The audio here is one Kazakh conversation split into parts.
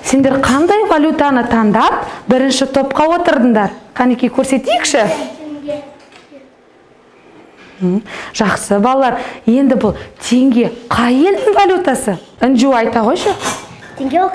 сендер қандай валютаны таңдап бірінші топқа отырдыңдар? Қанекей, көрсетейікші. Жақсы, балалар. Енді бұл теңге қай елдің валютасы? Інжу, айта қойшы. Теңге ол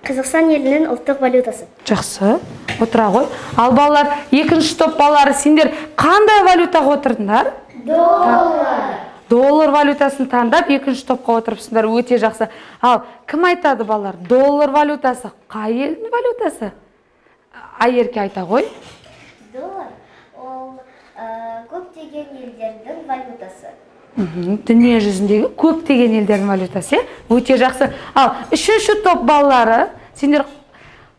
Қазақстан елінің ұлттық валютасы. Жақсы, отыра ғой. Ал балалар, екінші топ балалары, сендер қандай валютаға отырдыңдар? Доллар. Доллар валютасын таңдап екінші топқа отырыпсыңдар, өте жақсы. Ал кім айтады, балалар? Доллар валютасы қай елдің валютасы? Айерке, айта ғой. Доллар ол көптеген елдердің валютасы. Дүние жүзіндегі көптеген елдердің валютасы, өте жақсы. Ал үшінші топ балалары, сендер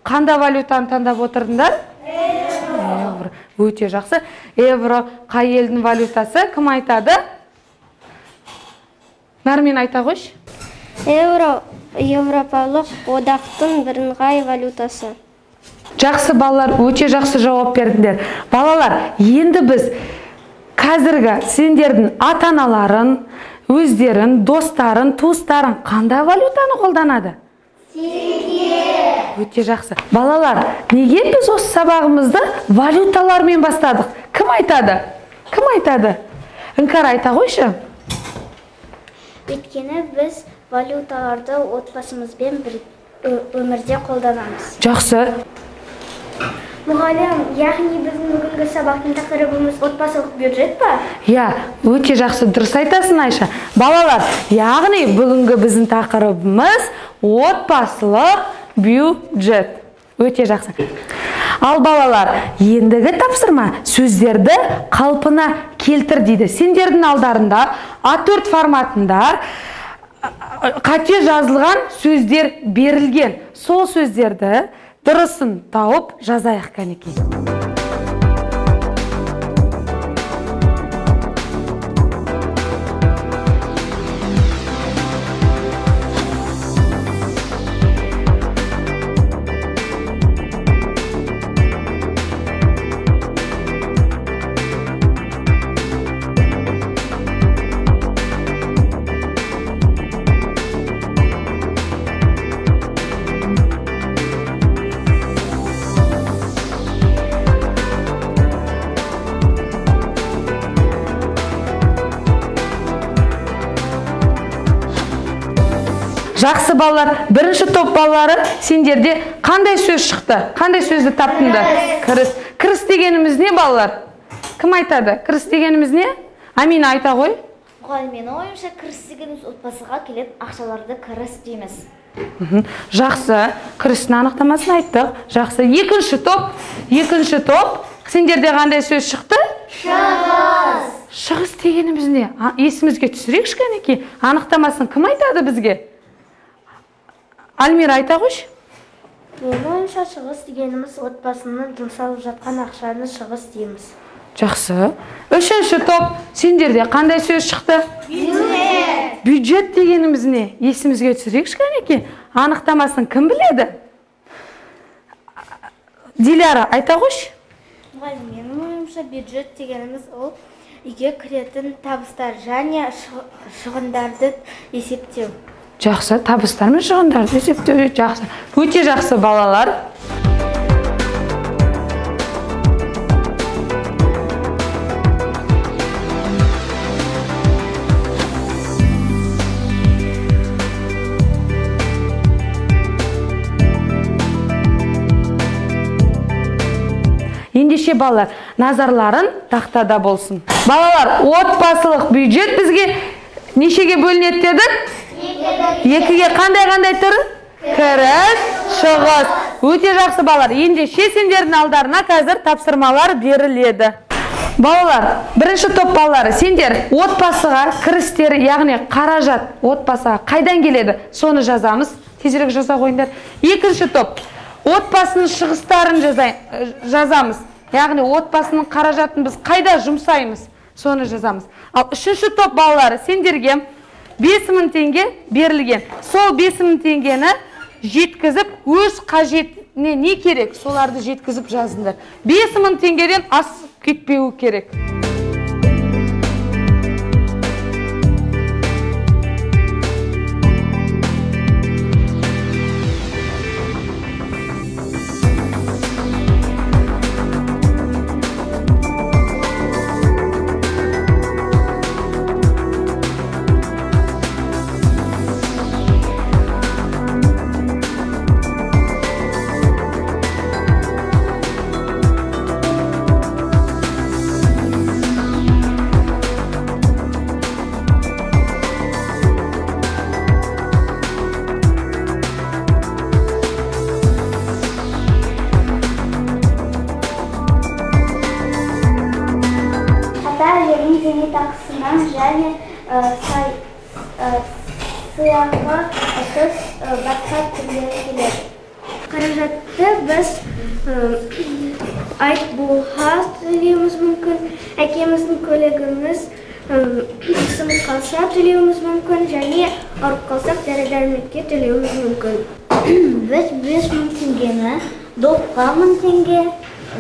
қандай валютаны таңдап отырдыңдар? Евро. Өте жақсы. Евро қай елдің валютасы? Кім айтады? Нармин, айта қойшы. Евро Еуропалық одақтың бірыңғай валютасы. Жақсы, балалар, өте жақсы жауап бердіңдер. Балалар, енді біз қазіргі сендердің ата-аналарын, өздерін, достарын, туыстарын қандай валютаны қолданады? Теңге. Өте жақсы. Балалар, неге біз осы сабағымызды валюталармен бастадық? Кім айтады? Кім айтады? Іңкәр, айта қойшы. Өйткені біз валюталарды отбасымызбен өмірде қолданамыз. Жақсы. Мұғалім, яғни біздің бүгінгі сабақтың тақырыбымыз отбасылық бюджет па? Иә, өте жақсы, дұрыс айтасың, Айша. Балалар, яғни бүгінгі біздің тақырыбымыз отбасылық бюджет. Өте жақсы. Ал балалар, ендігі тапсырма сөздерді қалпына келтір дейді. Сендердің алдарында А4 форматында қате жазылған сөздер берілген. Сол сөздерді дұрысын тауып жазайық, кәнекей. Жақсы, балалар, бірінші топ балалары, сендерде қандай сөз шықты? Қандай сөзді таптыңдар? Кіріс. Кіріс дегеніміз не, балалар? Кім айтады? Кіріс дегеніміз не? Амина, айта ғой. Мұғалім, менің ойымша, кіріс дегеніміз отбасыға келетін ақшаларды кіріс дейміз. Жақсы, кірістің анықтамасын айттық. Жақсы. Екінші топ, екінші топ. Сендерде қандай сөз шықты? Шығыс. Шығыс дегеніміз не? Есімізге түсірейікші, кәнекей. Анықтамасын кім айтады бізге? Альмира, айта қойшы. Менің ойымша, шығыс дегеніміз отбасының жұмсалып жатқан ақшаны шығыс дейміз. Жақсы. Үшінші топ, сендерде қандай сөз шықты? Бюджет. Бюджет дегеніміз не? Есімізге түсірейікші, кәнекей. Анықтамасын кім біледі? Диляра, айта қойшы. Мұғалім, менің ойымша, бюджет дегеніміз ол үйге кіретін табыстар және шығындарды есептеу. Жақсы, табыстар мен шығындарды есептеу. Жақсы. Өте жақсы, балалар. Ендеше, балалар, назарларын тақтада болсын. Балалар, отбасылық бюджет бізге нешеге бөлінеді дедік? Екіге. Қандай-қандай түрі? Кіріс, шығыс. Өте жақсы, балалар. Ендеше сендердің алдарына қазір тапсырмалар беріледі. Балалар, бірінші топ балалары, сендер отбасыға кірістер, яғни қаражат отбасыға қайдан келеді, соны жазамыз. Тезірек жаза қойыңдар. Екінші топ, отбасының шығыстарын жазамыз. Яғни отбасының қаражатын біз қайда жұмсаймыз, соны жазамыз. Ал үшінші топ балалары, сендерге 5000 теңге берілген. Сол 5000 теңгені жеткізіп, өз қажетіне не керек, соларды жеткізіп жазыңдар. 5000 теңгеден асып кетпеуі керек. Сыйақы, ұтыс, басқа түрлері келеді. Қаражатты біз айыппұлға төлеуіміз мүмкін, әкеміздің көлігіміз сынып қалса төлеуіміз мүмкін, және ауырып қалсақ дәрі-дәрмекке төлеуіміз мүмкін. Біз 5000 теңгені допқа 1000 теңге,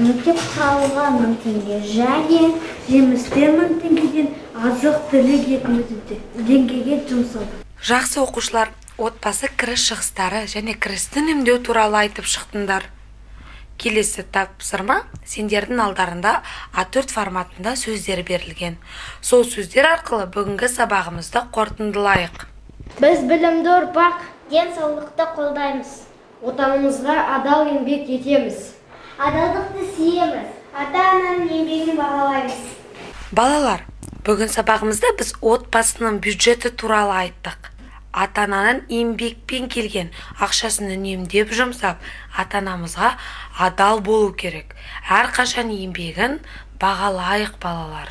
мектеп құралға 1000 теңге және жемістер 1000 теңгеден, азық-түлік 2000 теңгеге жұмсадық. Жақсы, оқушылар, отбасы кіріс шығыстары және кірісті үнемдеу туралы айтып шықтыңдар. Келесі тапсырма: сендердің алдарында А4 форматында сөздер берілген. Сол сөздер арқылы бүгінгі сабағымызды қорытындылайық. Біз білімді ұрпақ, денсаулықты қолдаймыз. Отанымызға адал еңбек етеміз. Адалдықты сүйеміз. Ата-ананың еңбегін бағалаймыз. Балалар, бүгін сабағымызда біз отбасының бюджеті туралы айттық. Ата-ананың еңбекпен келген ақшасын үнемдеп жұмсап, ата-анамызға адал болу керек. Әрқашан еңбегін бағалайық, балалар.